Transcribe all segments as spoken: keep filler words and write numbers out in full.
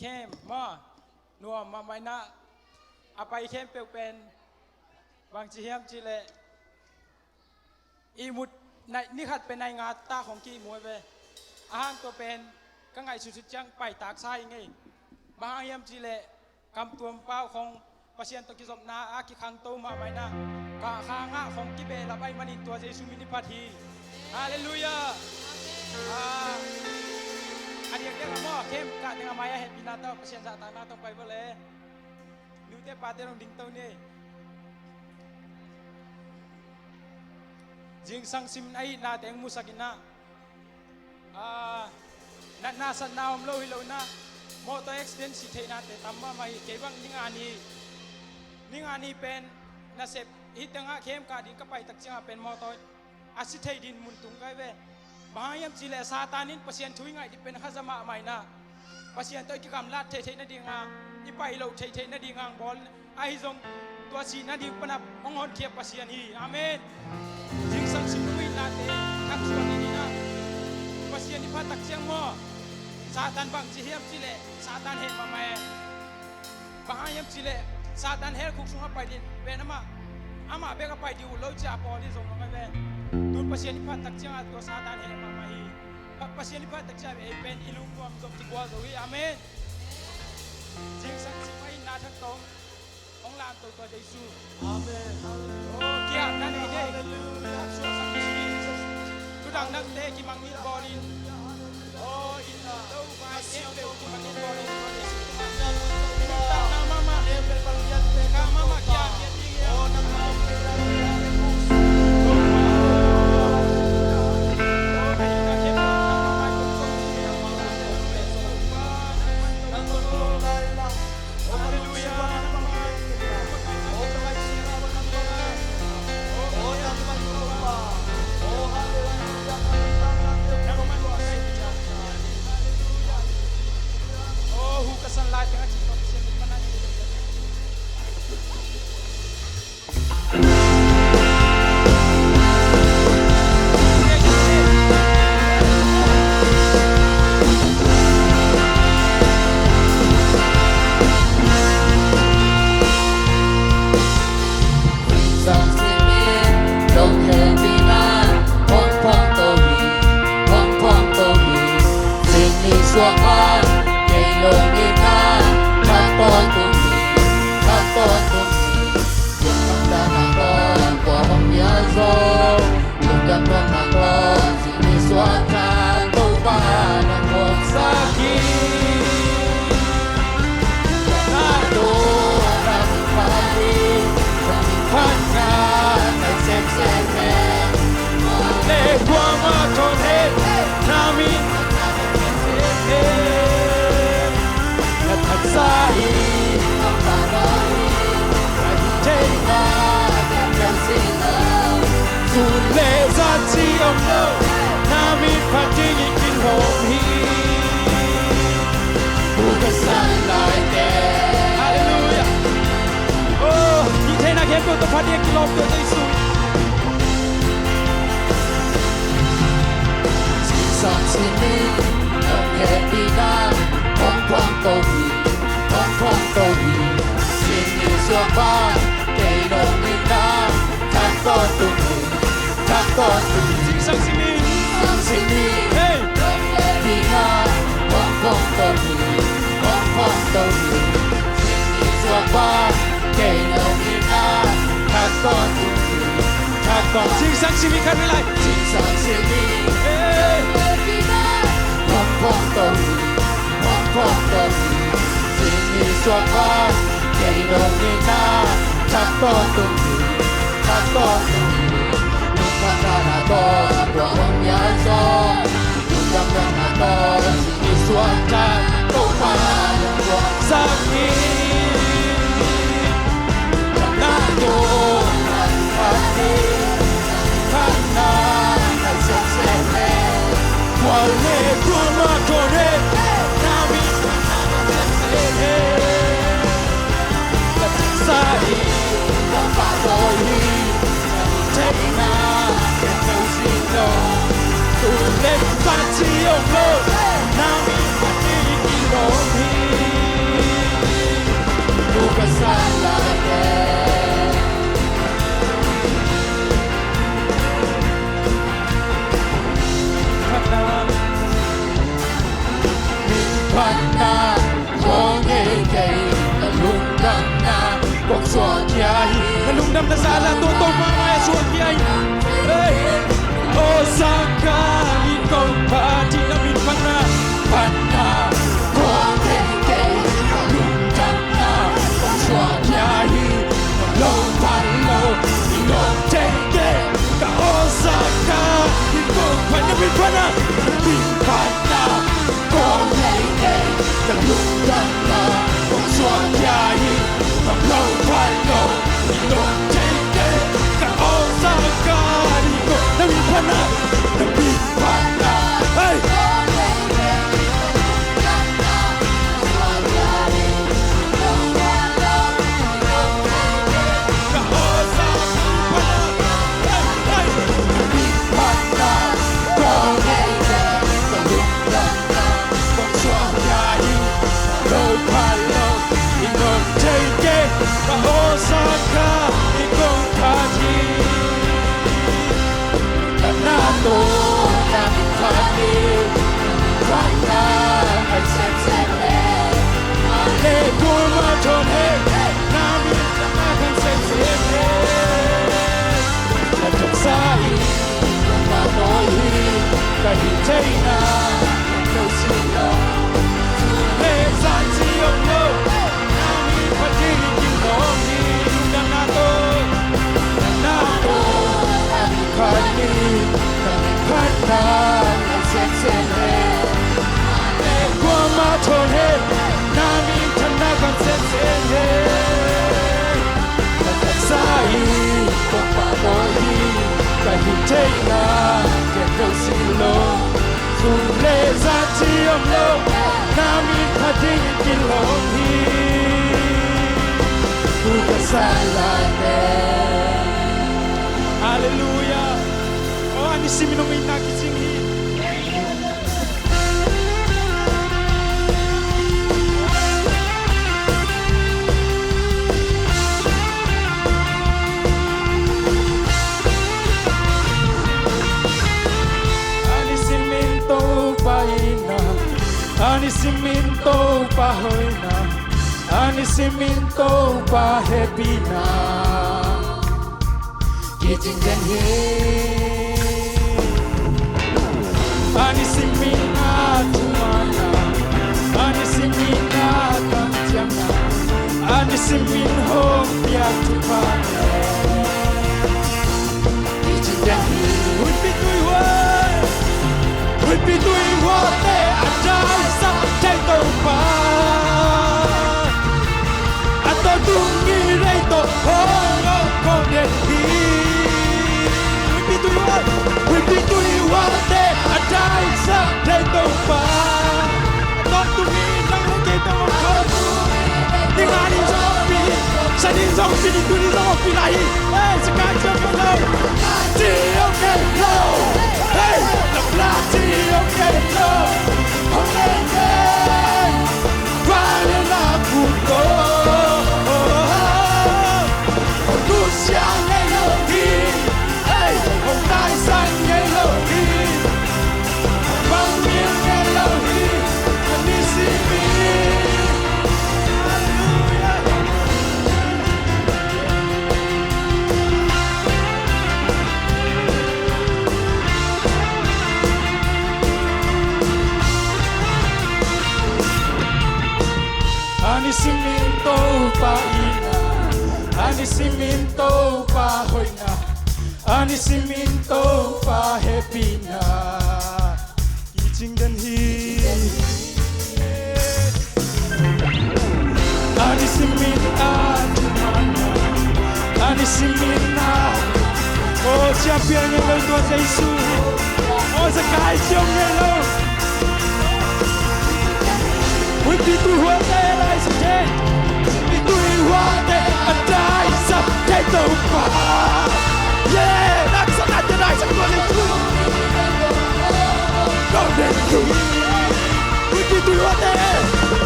Khem maw, nuam mahmah inah, a pai khempeuh pen bangci hiam cihleh ihmut, ni khat pen nai nga tak hong kihmu hi ve. Ahang tua pen ka ngaihsutsut ciang paitaksa hi ngei. Bang hang hiam cihleh kamtuam pau khong Pasian tawh kizopna a kikhangto mahmah inah, ka khangah khong kibehlap ahih manin tua Jesu min i phat hi. Halleluiah. A diakdiak a maw, khem kah teng a mai a hehpihna tawh Pasian zahtakna tawh pai vawleh. Nute pate dong dingto ni. Zingsang simin a itna teng musak inah, a, natna satna om lo hi lo inah, mawtaw accident si theihnate tam mahmah hi. Kei bang ninga ni, ninga ni pen nasep hi tengah khem kah ding ka paitak ciangah pen mawtaw a si thei din mun tung kai ve. Bang hang hiam cihleh Satan in Pasian thu i ngaih ding pen khaza mahmah inah, Pasian tawh i kigamlat theihtheih nadinga i pai loh theihtheih nadinga hong bawl. Ahi zong tua sih nading panah hong honkhia Pasian hi. Amen. Zingsang sim nung i nate haksuan in inah, Pasian i phat tak ciang maw, Satan bangci hiam cihleh Satan heh mahmah e. Bang hang hiam cihleh Satan hell khuk sungah pai din pen amah, amah bek a pai ding uh lo ci-a Paul in zong hong ngai ve. Tun Pasian i phat tak ciangah tua Satan heh mahmah hi. Pa-, Pasian i phat tak ciangah ei pen i lungnuam zong kigual zo hi. Amen. Zingsang sim a itna thak tawh hong lamto tua Jesu. Amen. Halleluiah. Oh, kiamna nei dei. Halleluiah. Tudang dangte kimangngilh bawlin. Oh, inn lo vai khempeuh kimangngilh bawlin. Nuntakna mahmah, ka mahmah kiam hiat ding hiam? Halleluiah. Oh, i theihna khempeuh tawh phat ding a kilawm tua Jesu. Zingsang simin. Hey. Zingsang simin khat vei lai. Hey. suak khia hi. Na lungdamna zah zah tawh Topa mai-ah suak khia hi. Hey. Aw Sangkah, i kong phat hi, na min phatna, phatna kong thei kei. Na lungdamna kong suak khia hi. Lo phat lo, i kong thei kei. Ka aw Sangkah, i kong phat, na min phatna, na min phatna kong thei kei. Ka lungdamna kong suak khia hi. Ka lo phat lo, i kong thei kei. Ka aw Sangkah, i kong, na min phatna, na min phatna. Hey! Halleluiah. Aw, a nisim in hong itna kicing hi. A nisim in Topa itna, a nisim in Topa hoihna, a nisim in Topa hehpihna kicing den hi. A nisim in a thumanna, a nisim in a kamciamna, a nisim in hong piak thupha kicing den hi. Huihpi tui huate, huihpi tui huate a daisak thei Topa, a tawntung ngilei tawh hong om kong den hi. Huihpi tui huate, huihpi tui huate a daisak thei Topa, a tawntung ngilei tawh hong om kong den hi. Ni nga ni zong pi, sa ni zong pi, ni tu ni zong pi lai hi. Hey, sa kai zong pi lai. Ci ong kei lo. Hey, na pla ci ong kei lo. Hong lei kei. Vale na kung ko. Hong nusia ngei lo hi. Hey, hong taisan ngei lo hi. Hong bang ngei lo hi. Hong ni si mi. Halleluiah. A nisim in Topa itna, a nisim in Topa hoihna, a nisim in Topa hehpihna kicing den hi. A nisim in a thumanna, a nisim in a, oh, ciampiang ngei lo tua Jesu. Oh, Zakai ciam ngei lo. Huihpi tui huate a daisak thei, huihpi tui huate a daisak thei Topa. Yeah, na sa na te daisak tua Jesu. Kong den hi. Huihpi tui huate,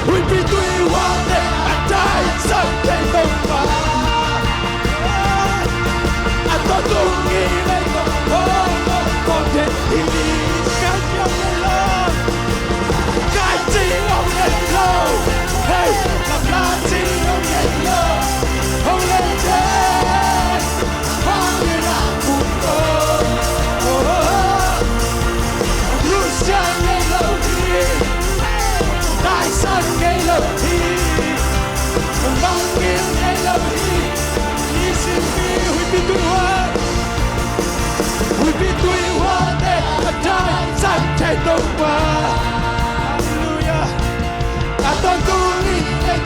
huihpi tui huate a daisak thei Topa, a tawntung ngilei tawh hong om kong den hi. Kai ci ong nei lo. Kai ci ong nei lo. Hey, na pla ci ong nei lo. Hong lei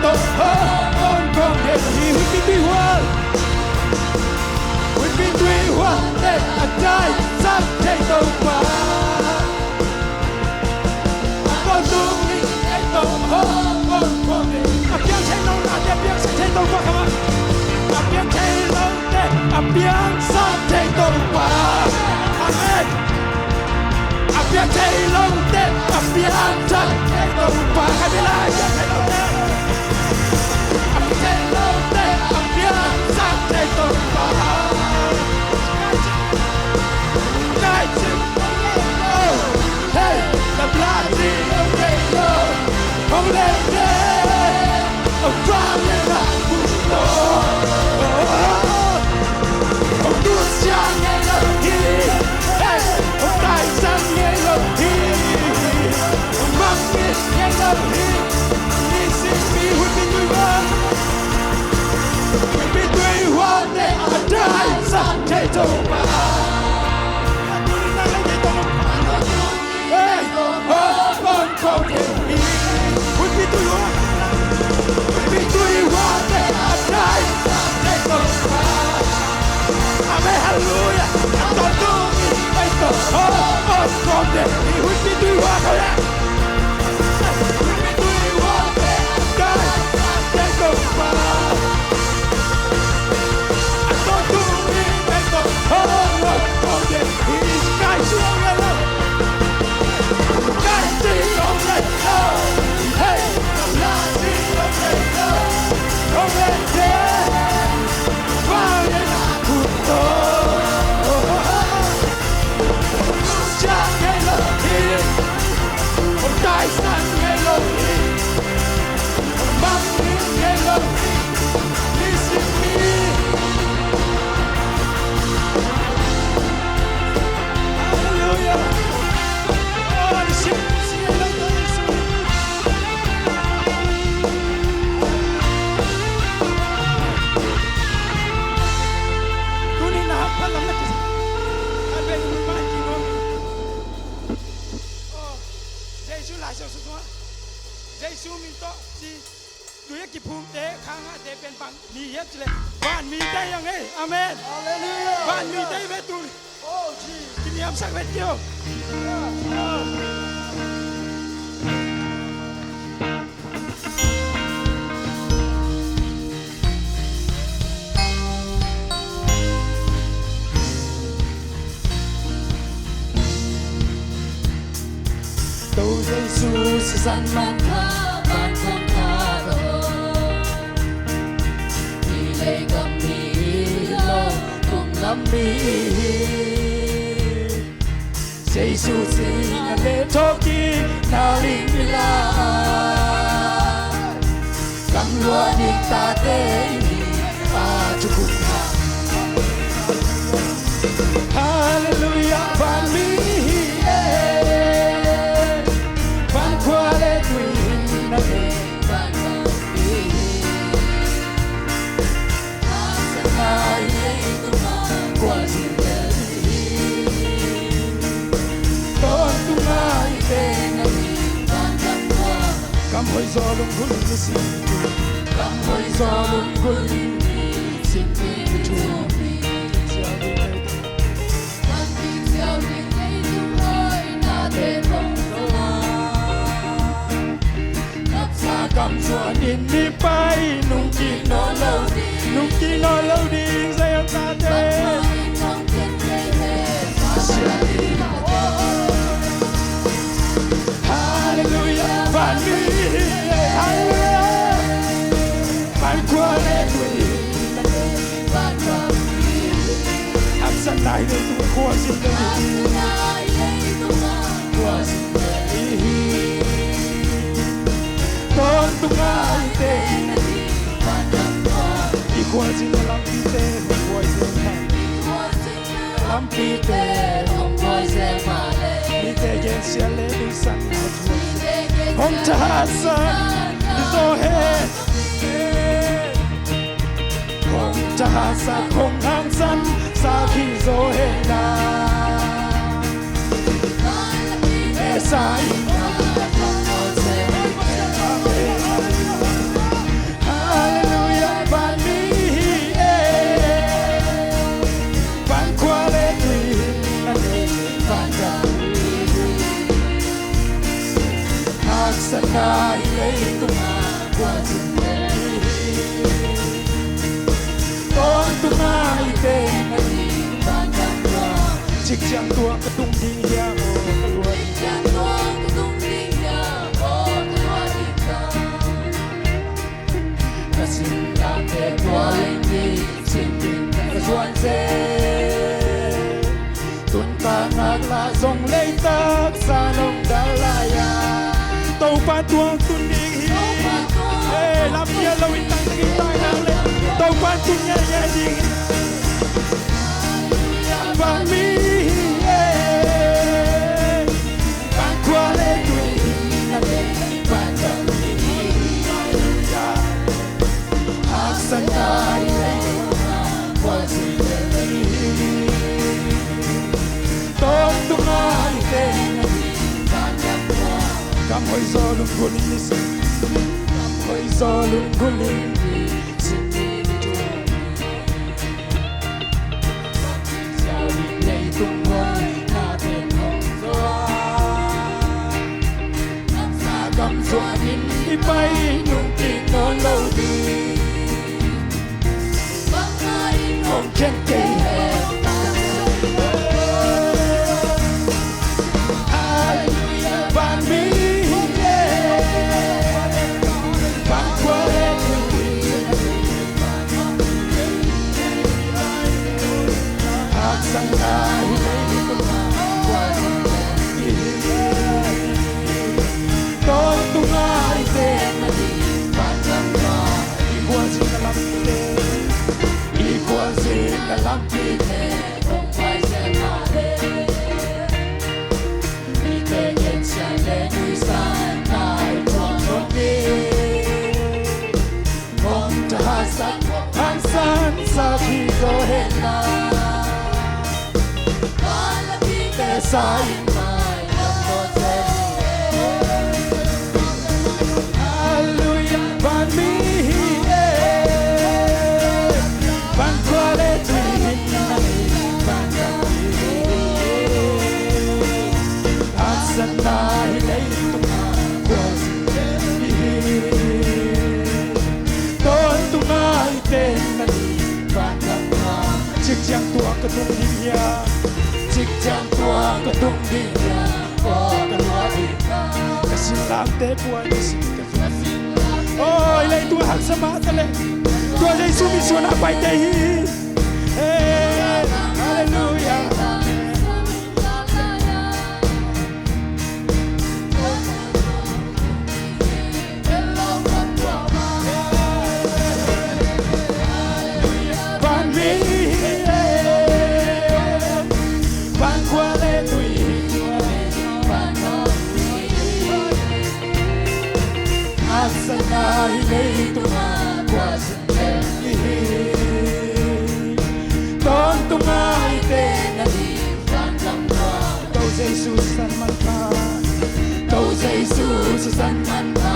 Topa hong kong gen hi. Huihpi tui hual, huihpi tui hual te a daisak thei Topa. A tawntung in ei Topa hong kong gen hi. A piang thei lo nate a piangsak thei Topa kha mah. A piang thei lo te a piangsak thei Topa. Amen. A piang thei lo te a piangsak thei Topa. Kha mi lai a piang thei lo te. A piang thei lo te a piangsak thei Topa. Ngai cing. Hey, na blati lo te lo. Hong le te. Hong vang le na. Hong tun siang ngei lo hi. Hey, hong taisan ngei lo hi. Hong mangngilh ngei lo hi. Ni sing mi huihpi tui hual. Huihpi tui hual te a daisak thei Topa. Hey, hong kong gen hi. Huihpi tui hual. Huihpi tui hual te a daisak thei Topa. Amen, hallelujah. A tawntung in ei Topa hong kong gen hi. Huihpi tui hual ko ya. Huihpi tui hual te a daisak thei Topa. A tawntung in ei Topa hong kong gen hi. Kai siang ngei lo. Hallelujah. Tuni na hap pha lam na kisa. Khat vei mun man ki nuam in. Oh, Jesu lai siau sung sungah. Jesu min tawh ci. Tui a kiphumte, kha ngahte pen bang mi hiam cih leh vanmite hi hang ei. Amen. Hallelujah. Vanmite hi ve tui. Oh, Jesus. Kiniamsak vet kei o. Yeah. Topa Jesu sisan manpha, vankhawm thahat aw. Hih leikam mi hi lo, kum lam mi hi. Jesu singah le thawhkik na ling mi lai. Gamluah ning tate in a thukhun hang. Hallelujah, vanmi hi e. Vankhua le tui hi na hi. Haksatna hi ei tungah khualzin lel hi. Tawntung a hi teng ahi. Kam hoih zaw lunggulh in i simtu. Kam hoih zaw lunggulh in i simtu. Kam zuan in i pai, nungkik nawn lo ding, nungkik nawn lo ding, Zion tate. Hallelujah, vanmi, hallelujah. Vankhua le tui. Haksatna hi teng tungah khualzin lel hi. Khualzin lel hi. Tawntung a hi teng. I khualzin lampite hong buai zel mah. Lampite hong buai zel mah. Mite gensiat le nuihsan hong thahatsak hi zaw hen. Hong thahatsak, hong hangsansak hi zaw hen a. Messiah. Amen. Ciang tua ka tung ding hiam, aw ka lua ding. Ciang tua ka tung ding hiam, aw ka lua ding. Ka sinlangte buai ni cin ding ka zuan zel. Tun ka ngak la zong leitak sa nong dal lai-a. Topa tuang tun ding hi. Topa tuang. Eh, lampi a lo in tang tang in tang nang le. Topa tun ngiat ngiat ding hi. Van mi hi e. Van khua le tui hi na le. Van khua le tui hi na le. Haksatna hi le. Khua si le hi. Tawntung a hi te na hi. Kam hoih zaw lunggulh in ni si. Kam hoih zaw lunggulh in ni si. Leitung hoih na te hong zuan. Gam zuan in i pai nung kik nawn lo ding. Bang mah in hong khen kei hen. Hallelujah, van mi hi e. Van khua le tui hi. Haksatna hi le hi. Tawntung a hi te na hi. I khualzin na lampite. I khualzin na lampite. Mite gensiat le nuisiat nai tuak tuak ni. Hong thahatsak hangsansak hi zaw hen la. Hallelujah, van mi hi e. Van khua le tui hi na hi. Van khua le tui hi. Haksatna hi leitung a khualzin hi. Tawntung a hi te na hi. Van khua. Cik ciang tua ka tung ding hiam. Cik ciang tua ka tung ding hiam. Aw ka lua ding. Ka sinlangte buai ni si. Oi, leitung a haksa mah ta leh. Tua Jesu min suang a paite hi. Hey, hallelujah. Van mi hi e. Van khua le tui hi. Haksatna hi leitung a khualzin hi. Tawntung a hi te na hi. Tou Jesu sisan manpha. Tou Jesu sisan manpha.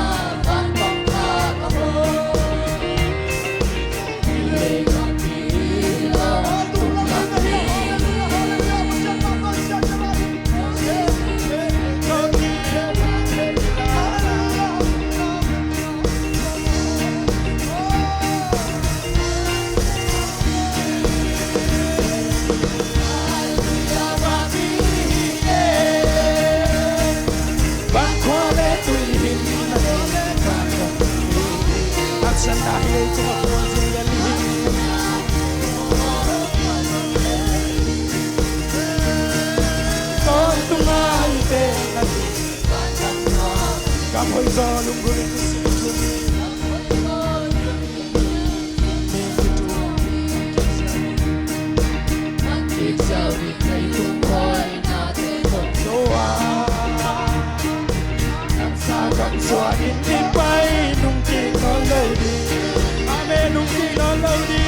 Kam hoih zaw lunggulh in. Amen. Nung kik nawn lo ding.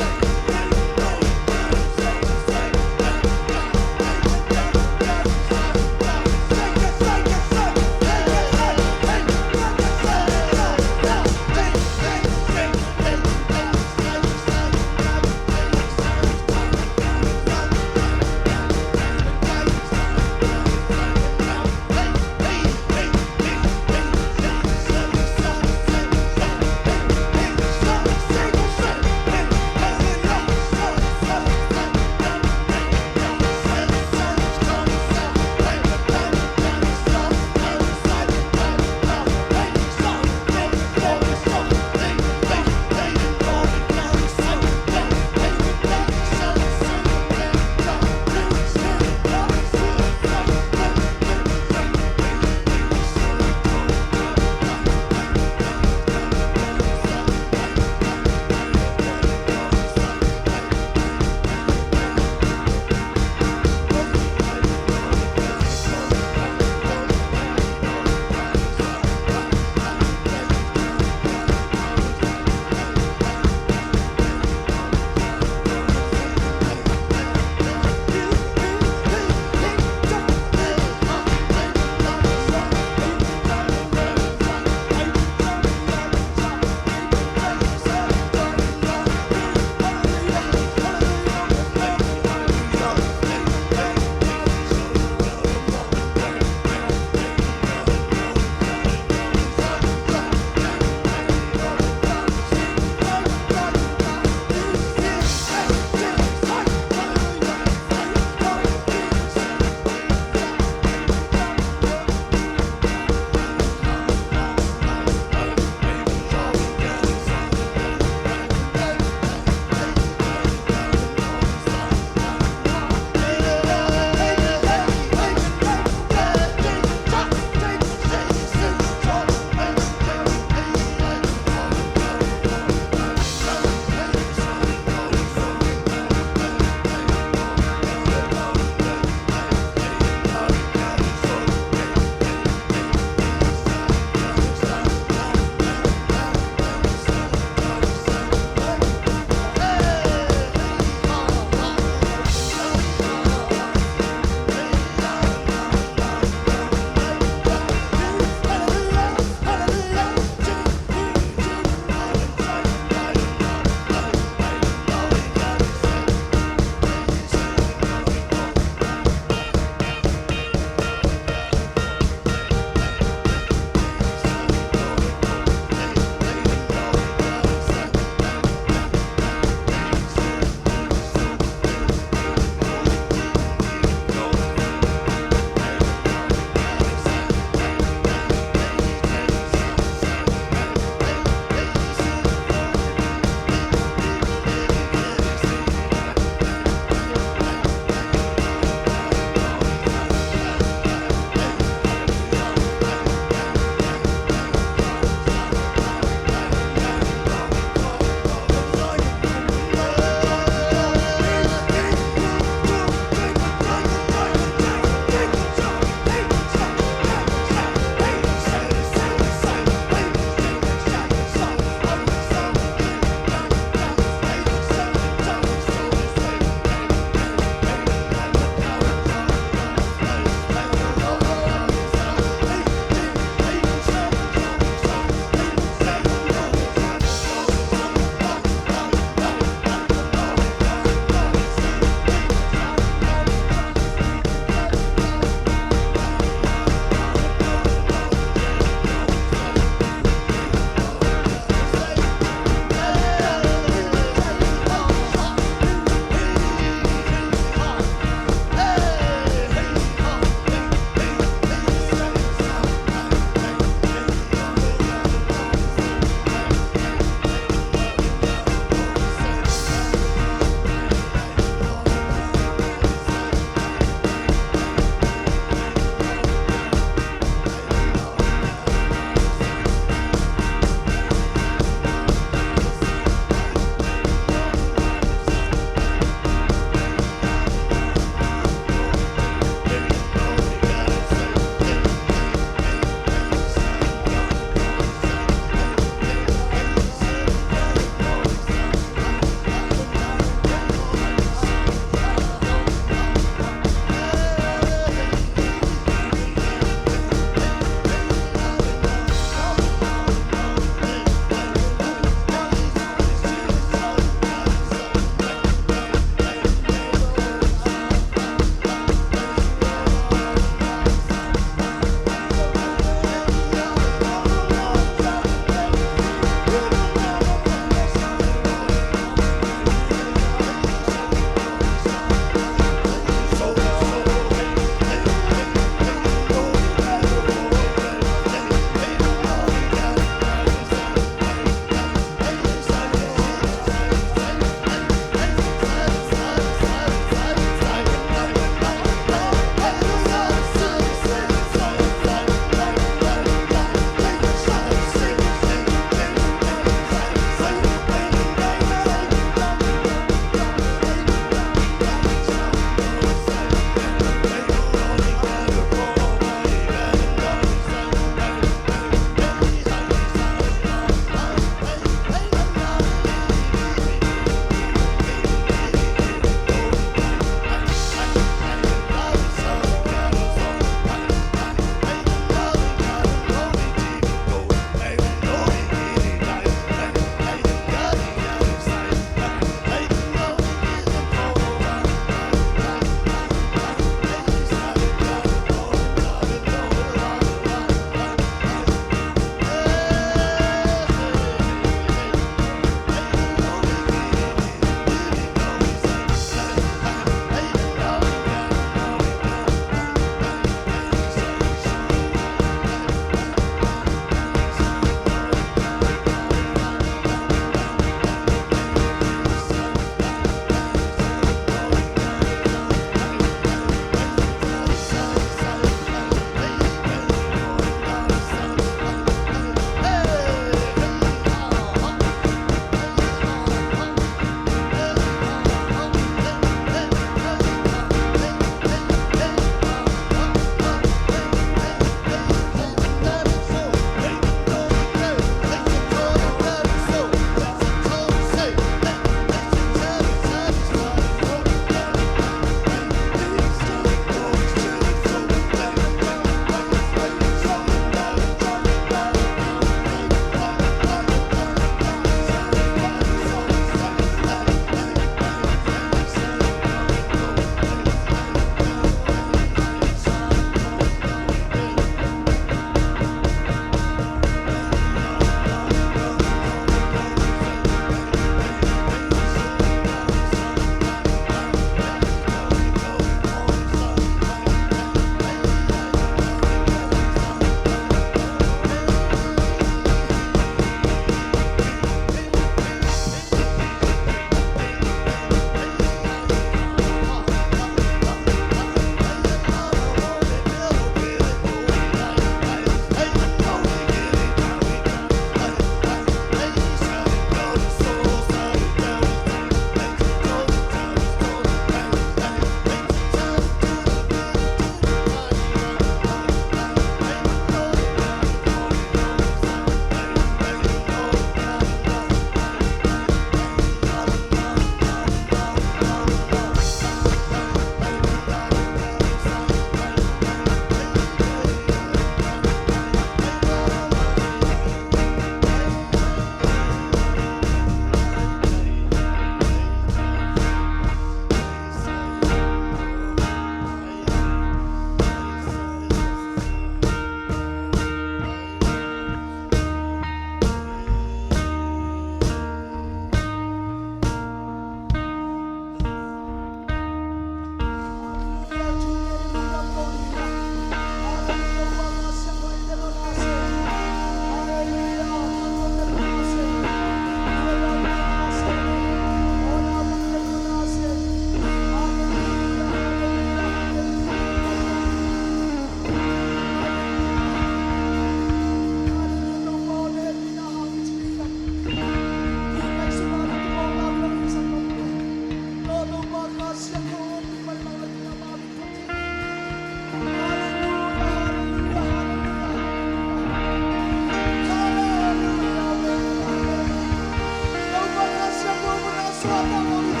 Hallelujah,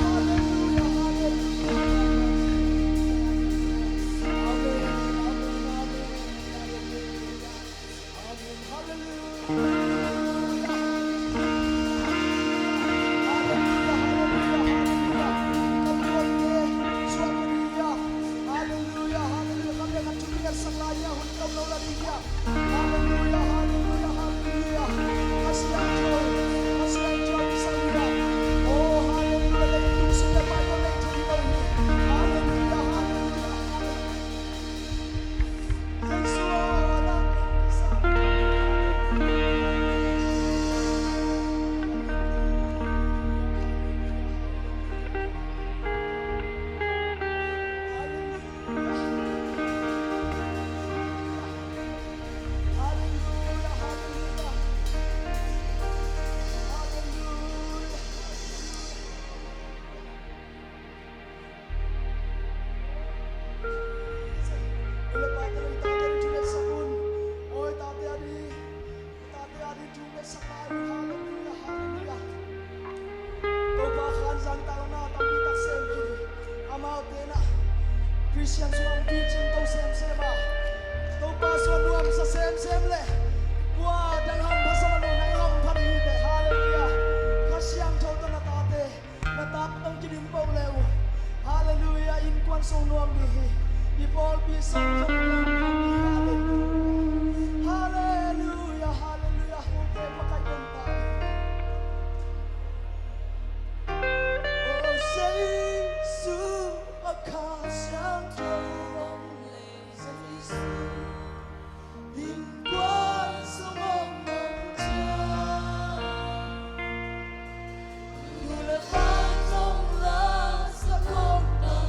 hallelujah, hallelujah. Amen, amen, amen, amen. Amen. Hallelujah. Hallelujah, hallelujah, hallelujah. Hallelujah, hallelujah. Hallelujah, hallelujah. Hallelujah, hallelujah. Hallelujah, hallelujah, hallelujah. Kha Siangtho, Kha Siangtho, Kha Siangtho. Oh, hallelujah. Leitung sung le pai lo, leitung lo hi. Hallelujah, hallelujah, hallelujah. Jesu ah, na kisa. Hallelujah. Hallelujah, hallelujah. Hallelujah. Ule pa te, tate thu ngetsak un. Oi, tate a di. Tate a di thu ngetsak lai. Hallelujah, hallelujah. Topa khan zang ta lo na tampi tak sem hi. Amaute na Khristian sung hong picin to semsem a, Topa sung nuamsa semsem le kua dang hampha sa lo na i hampha ding hi te. Hallelujah. Kha Siangtho tawh na tate, na tate tawh kidim peuh le uh. Hallelujah. Innkuan sung nuam ding hi. I pawlpi sung nuam ding hi. Hallelujah. Hallelujah. Hallelujah. Hong te pakai don ta. Oh, Jesu, a Kha Siangtho hong lei Jesu, innkuan sung hong om ciang. Nu le pa zong la sa khawm ta,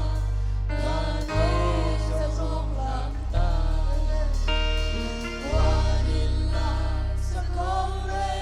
na nei zong hong lam ta. Innkuan in la sa khawm lei,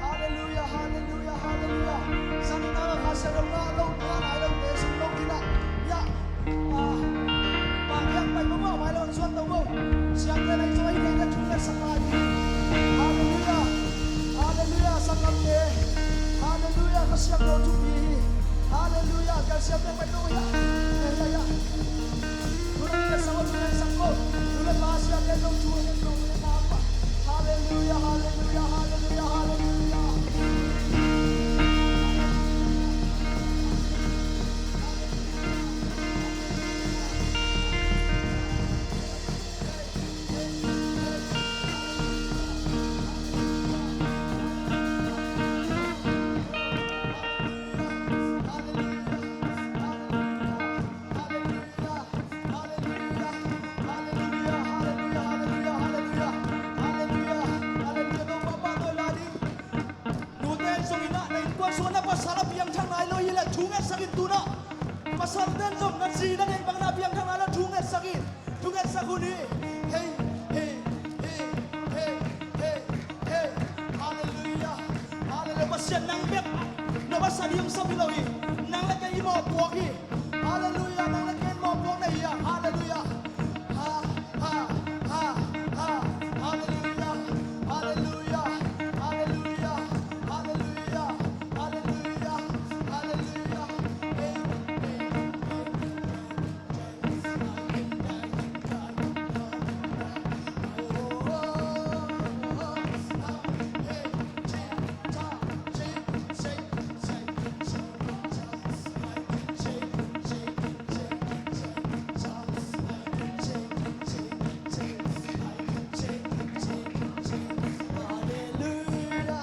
Hallelujah, hallelujah, hallelujah. Sangin a ka sia lo nga lo, nga nai lo te sung lo kina. Ya. Ah. Pang yang pai mama mai lo zuan to bo. Siang te lai zoi te ka thu le sa pai. Hallelujah. Hallelujah, sangam te. Hallelujah, ka siang lo thu pi. Hallelujah, ka siang te pai lo ya. Ya, ya, ya. Hallelujah, hallelujah, hallelujah, hallelujah. Innkuan sungah na pasal a piangthak nai lo hi leh thungetsak in tu-in ah. Pasalte'n zong na zi na neih bangin a piangthak nai lo, thungetsak in. Thungetsak un hi. Hei, hei, hei, hei, hei, hei. Halleluiah. Halleluiah. Pasian, nang bek nop a sa ding om sam hi lo hi. Nang le kei i mawhpuak hi. Halleluiah. Nang le kei i mawhpuak na hi a. Halleluiah. Ha, ha, ha, ha. Halleluiah. Halleluiah. Halleluiah. Halleluiah. Halleluiah. Halleluiah. Amen. Halleluiah.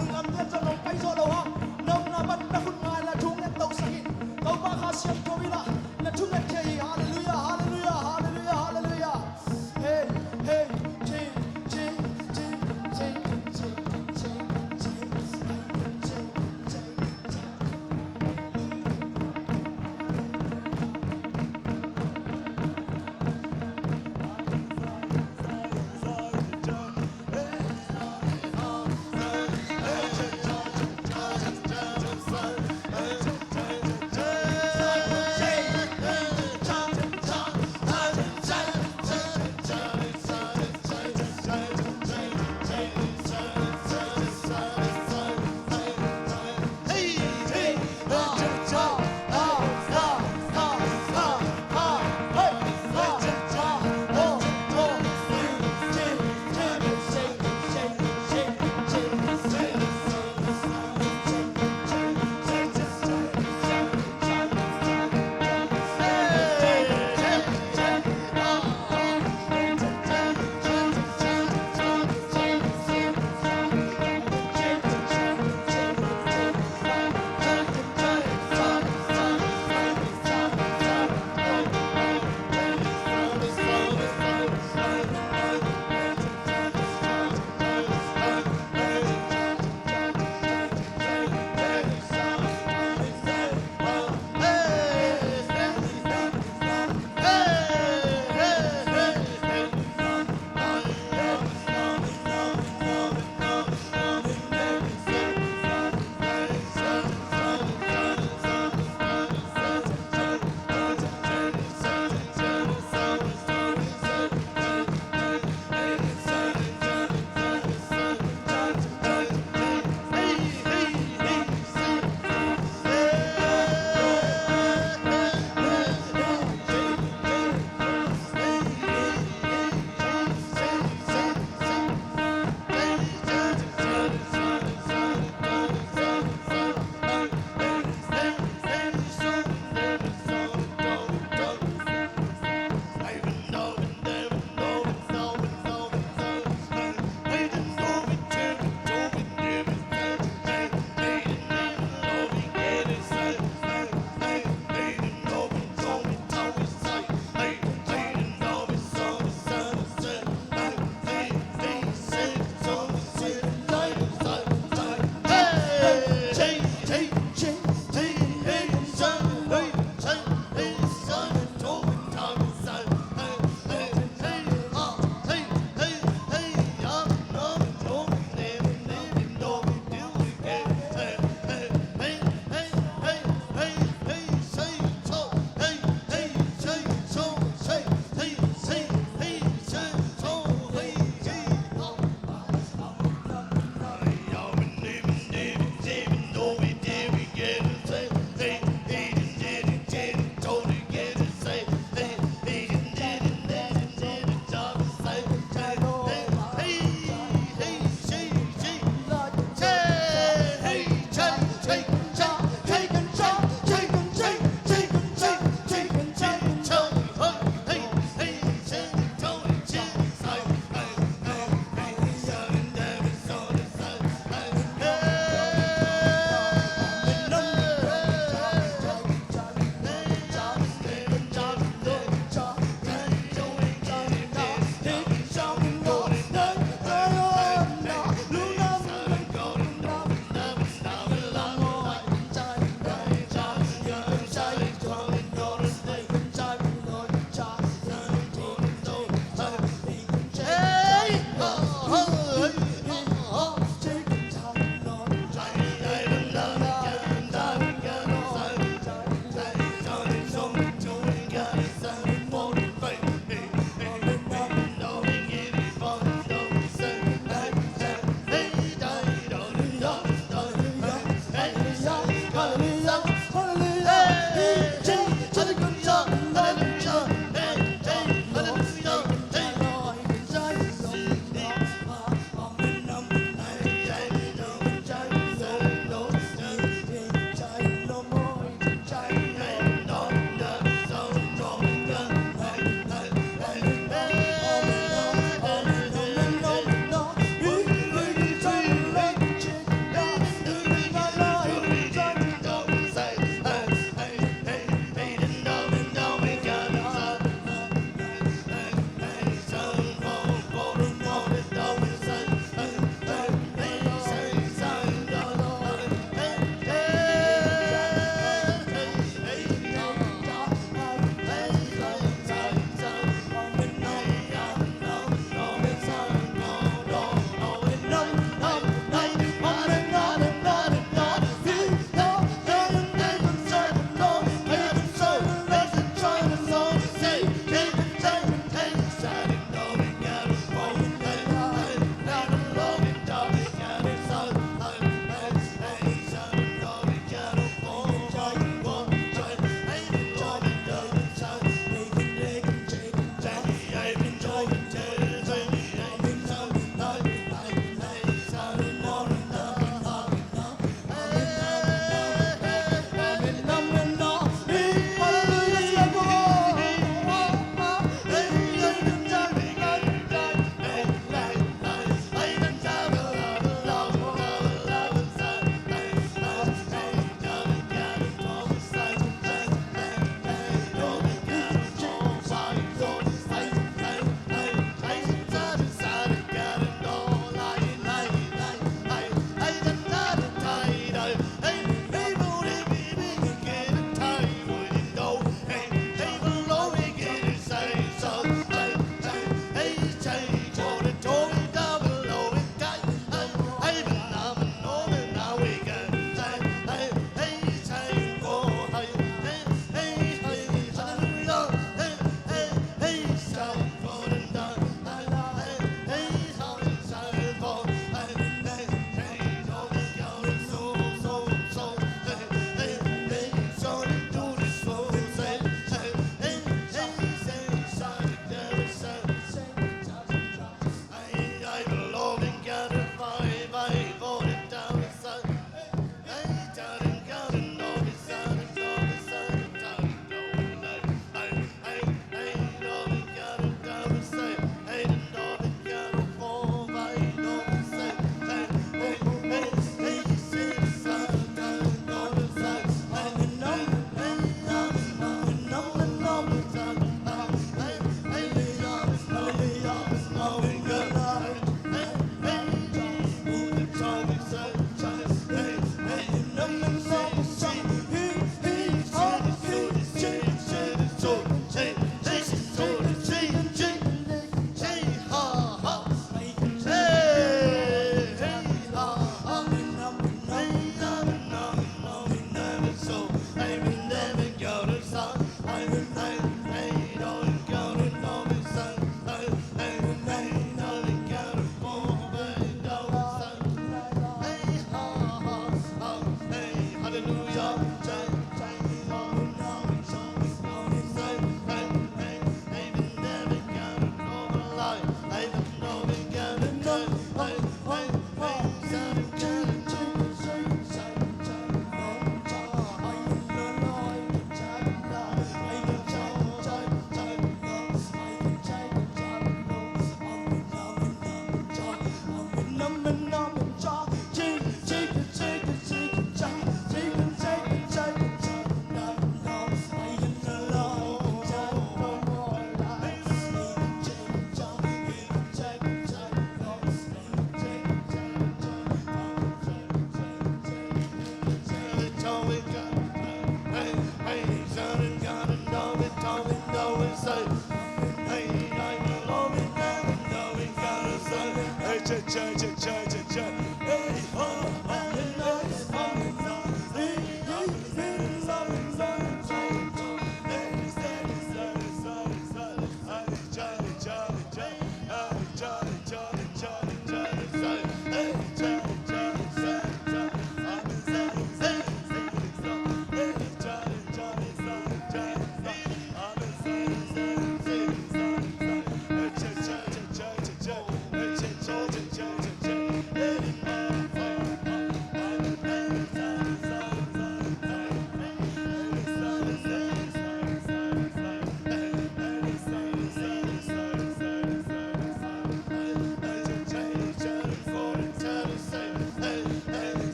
Lungdam, tua zong nong pai zawh lo hang. Nong na bat na hun ngai la thunget lo sa hi. Topa Kha Siangtho in ah na thunget thei hi. Halleluiah, halleluiah, halleluiah, halleluiah. Hey, hey, ching, ching, ching.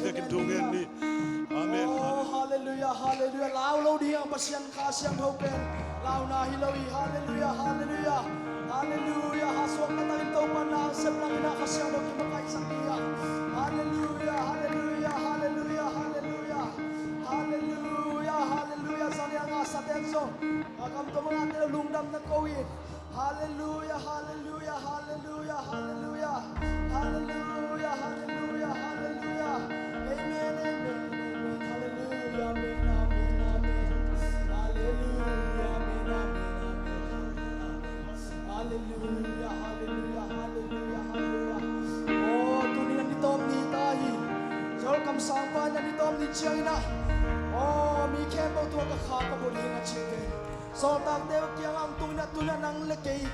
Tekin thu ngen ni. Amen. Oh, halleluiah, halleluiah. Lau lo ding a, Pasian Kha Siangtho pen launa hi lo hi. Halleluiah, halleluiah, halleluiah. Hasuak na takin Topa na sep langin a Kha Siangtho kimakaihsak ding a. Halleluiah, halleluiah, halleluiah, halleluiah. Halleluiah, halleluiah. Zanial nga saten zong a kam tawh mangate lo lungdam na ko in. Halleluiah, halleluiah, halleluiah, halleluiah. Halleluiah, halleluiah, halleluiah. Amen, amen, amen. Halleluiah, amen, amen, amen. Halleluiah, amen, amen, amen. Halleluiah, halleluiah, halleluiah, halleluiah. Oh, tuni na ni tawm ni ta hi. Zol kamsangpa na ni tawm ni ciangin ah, oh, mi khempeuh tua ka kha ka bawlh ding a cihte. Sawltakte kiangah hong tung in ah, tuni-in ah nang le kei,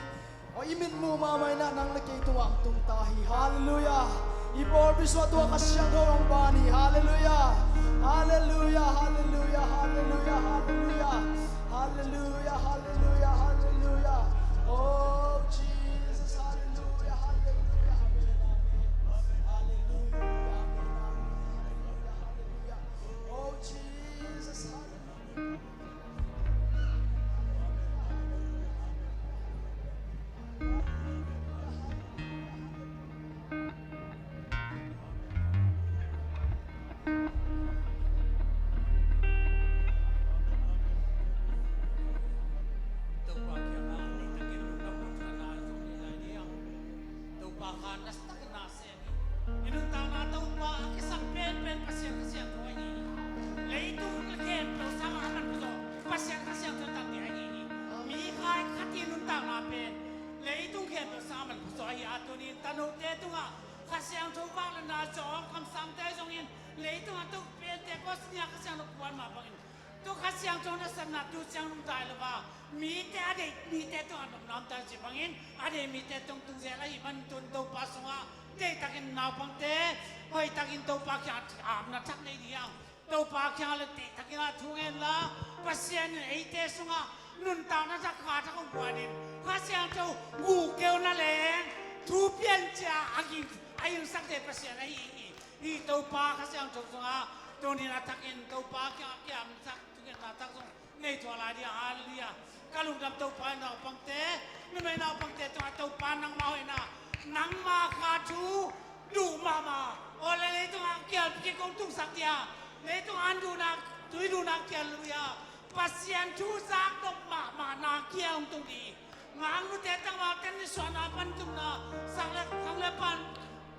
aw, i mitmuh mahmah in ah nang le kei tungah hong tung ta hi. Halleluiah. I pawlpi sungah tua Kha Siangtho hong ban hi. Halleluiah. Halleluiah, halleluiah, halleluiah, halleluiah. Halleluiah, halleluiah, halleluiah. Oh, Jesus, halleluiah, halleluiah, amen, amen. Halleluiah, amen, amen, halleluiah, halleluiah. Oh, Jesus, halleluiah. Topa kha nasa takin na sem hi. I nuntakna Topa a kisam penpen Pasian Kha Siangtho ahi hi. Leitung khempeuh sangin a manpha zaw Pasian Kha Siangtho tang ding ahi hi. Mi khat khat i nuntakna pen leitung khempeuh sangin a manpha zaw ahi a, tuni-in tanote tungah Kha Siangtho vangliatna zong, kamsangte zong in leitungah tua Pentecost ni-a Kha Siangtho kuan mah bangin tua Kha Siangtho nasepna tu ciang nungta lo a, mite a deih mite tungah nopna om ta cih bangin, a deih mite tung tung zel ahih manin tuni-in Topa sungah deihtakin naupangte hoihtakin Topa kiangah apna thak nei ding hi hang. Topa kiangah le deihtakin ah thu ngen la, Pasian in eite sungah nuntakna thak, kha thak hong puanin, Kha Siangtho guk keu na leng thu piancia a ging, a gingsak thei Pasian ahi hi. Hih Topa Kha Siangtho sungah tuni-in a thakin Topa kiangah kiamsak thungetna thak zong nei tuah lai ding. Halleluiah. Ka lungdam Topa. I naupangte, numei naupangte tungah Topa nangmah hoihna, nangmah kha thu duh mahmah, aw le leitungah kial kik hong tungsak ding a, leitungah an duhna, tui duhna kial lui a, Pasian thu zak nop mahmahna kial hong tung ding. Ngangnute, tangvalte nisuahna pan tumna, sang le khang le pan,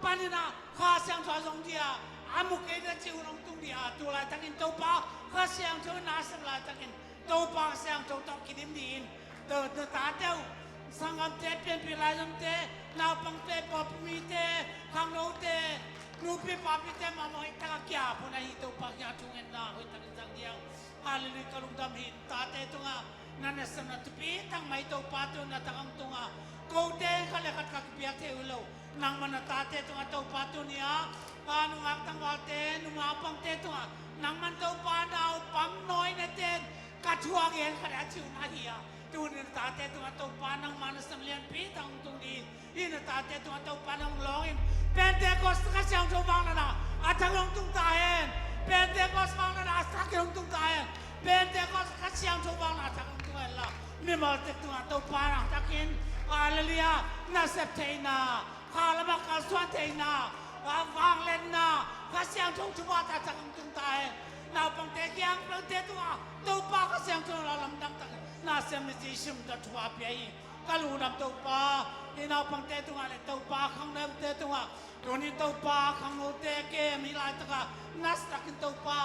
panin ah Kha Siangtho a zong ding a, a mu kei ding a cih hun hong tung ding a, tu laitakin Topa Kha Siangtho in na sep laitakin Topa Kha Siangtho tawh kidim dingin, to, to tate uh, sanggamte, pianpih laizomte, naupangte, pawlpi mite, khangnote, nupi papite mahmah hoihtak a kiap hun ahi. Topa kiang thu ngetna hoihtakin zang ding. Halleluiah, ka lungdam hi. Tate tungah na nasepna thupi tak mai Topa tuni-in a thak hong tung a, kote in khat le khat ka kipiak thei uh hi lo. Nangmah na tate tungah Topa tuni-in a, a nungak tangvalte, nungak pangte tungah nangmah Topa naupang nawinate in ka thu a gen khat a cih hun ahi a, tuni-in a tate tungah Topa nangmah nasem lianpi tak hong tung ding. Hih na tate tungah Topa nang lawngin Pentecost Kha Siangtho vangliatna a thak hong tung ta hen. Pentecost vangliatna a thak hong tung ta hen. Pentecost Kha Siangtho vangliatna a thak hong tung hen la, mimalte tungah Topa na thakin, halleluiah, nasep theihna, kha lamah kalsuan theihna, a vangliatna, Kha Siangtho thupha a thak hong tung ta hen. Naupangte, kiangpangte tungah Topa Kha Siangtho na lamdang takin na sem ni, Jesu min tawh thupha pia hi. Ka lungdam Topa, hih naupangte tungah le Topa khangnote tungah, tuni-in Topa khangnote camp hih laitakah nasatakin Topa,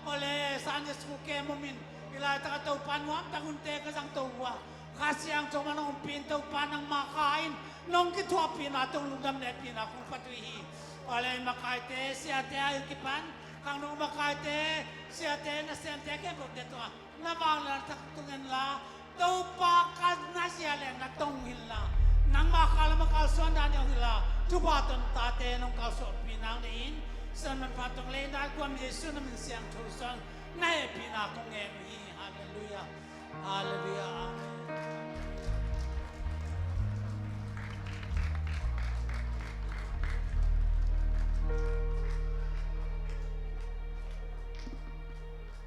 aw le Sunday school camp om in, hih laitakah Topa nuamtak hunte ka zang to uh a, Kha Siangtho mah nong ompih in Topa nangmah kha in nong kithuahpihna tawh lungdam le hehpihna kong phat uh hi. Aw le makaite, siate a kipan khangno makaite, siate, nasemte khempeuhte tungah na vangliatna thak tung hen la, Topa ka na zia le na tong hi la, nangmah kha lamah kalsuan dan ding hi la, thupha tawh na tate nong kalsuanpih nang dingin, Siampi Manpha tawh le na kuam Jesu na min siangtho suang na hehpihna kong ngen uh hi. Halleluiah. Halleluiah. Amen.